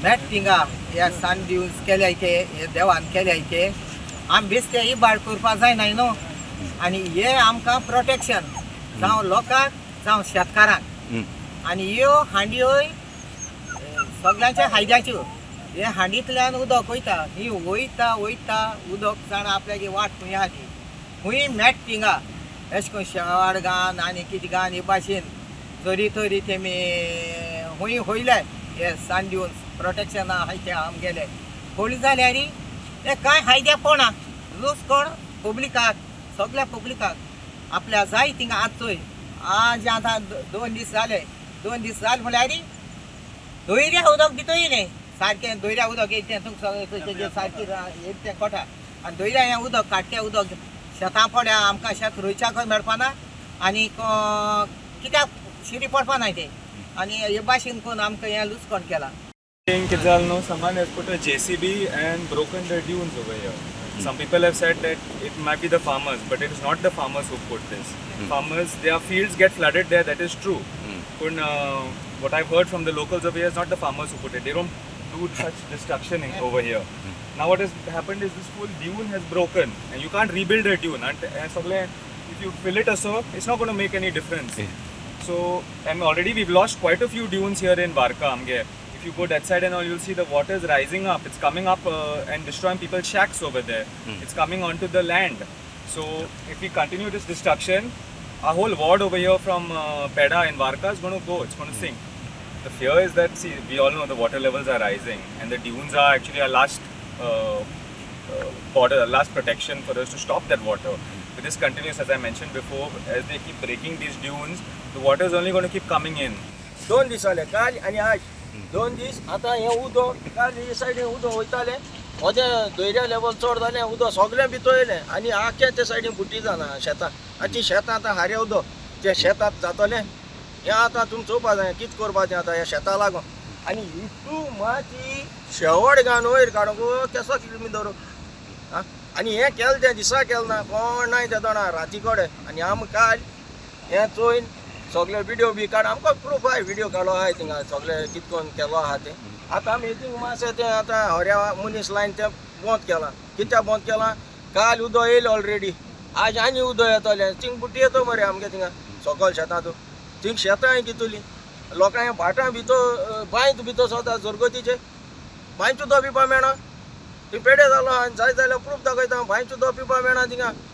मेट थिंगा हे सान ड्युन्स केल्याय ते हे देवान केल्याय ते आमी बेश्टे इबाड करपा जायना न्हू. आनी हे आमकां प्रोटेक्शन जावं लोकांक जावं शेतकारांक. आनी ह्यो हांड्योय सगळ्यांच्या फायद्याच्यो. हे हांडींतल्यान उदक वयता, ही वयता वयता उदक जाणा आपल्याची वाट खंय आहा ती खंय मेट थिंगा. अशें करून शेवाड गान आनी कितें गान हे भाशेन जरी तरी तेमी खंय होयले हे सान ड्युन्स प्रोटेक्शन आहाय ते आमगेले होळी जाल्यार हे कांय फायद्या पडना. लूज कोण पब्लिकाक, सगल्या पब्लिकाक आपल्या जाय थिंगा. आज चोय, आज आतां 2 दीस जाले. 2 दीस जाले म्हळ्यार दर्या उदक भितर येयलें सारकें. दर्या उदक येयलें तें तुमकां सारकें येयलें तें कोटा आनी दर्या हें उदक काटकें उदक शेतां पड्या. आमकां शेत रोयच्याकय मेळपाना आनी कित्याक शिरी पडपा तें. आनी हे भाशेन करून आमकां हें लुसकण केलां. Saying कितें जालें न्हू, someone has put a JCB and broken the dunes over here. Some people have said that it might be the farmers, but it is not the farmers who put this. Farmers, their fields get flooded there, that is true. But what I've heard from the locals over here is not the farmers who put it. They don't do such destruction over here. Now what has happened is this whole dune has broken and you can't rebuild a dune. And सगळे if you fill it also, it's not going to make any difference. So, and already we've lost quite a few dunes here in Varca. आमगे. If you go that side and all, you'll see the water is rising up. It's coming up and destroying people's shacks over there. It's coming onto the land. So, if we continue this destruction, our whole ward over here from Peda in Varca is going to go. It's going to sink. The fear is that, see, we all know the water levels are rising, and the dunes are actually our last border, last protection for us to stop that water. But this continues, as I mentioned before, as they keep breaking these dunes, the water is only going to keep coming in. 2 दीस जाले, काल आनी आज 2 दीस. आतां हें उदक काल हे सायडीन उदक वयतालें, ओदें दर्या लेवल चड जालें, उदक सगळें भितर येयलें आनी आख्खें ते सायडीन बुड्डी जालां शेतां. आनी तीं शेतां आतां हारे उदक तें शेतांत जातलें. हें आतां तुमी चोवपा जाय, कितें करपाचें आतां ह्या शेतां लागून. आनी इतू माती शेवट घालून वयर काडूंक केसो कितें दवरू आं. आनी हें केलें तें दिसा केलें ना, कोण नाय तें जाणा, राती कडेन. आनी आमी काल हें चोयन सगळे विडियो बी काड, आमकां प्रूफ आहाय, विडियो काडलो आहाय थिंगा सगळे कितें करून केलो आहा तें. आतां आमी थिंग मातशें तें आतां हऱ्या मनीस लायन तें बंद केलां. कित्याक बंद केलां? काल उदक येयलें ऑलरेडी, आज आनी उदक येतलें, थिंग बुड्डी येता मरे आमगे थिंगा सकल शेतांत. थिंग शेतां कितलीं लोकांक भाटां भितर, बांयत भितर सोदा जोरगतीचे बांयचो उदक पिवपा मेळना. थंय पेडे जालो आनी जाय जाल्यार प्रूफ दाखयता, बांयचो उदक पिवपा मेळना थिंगा.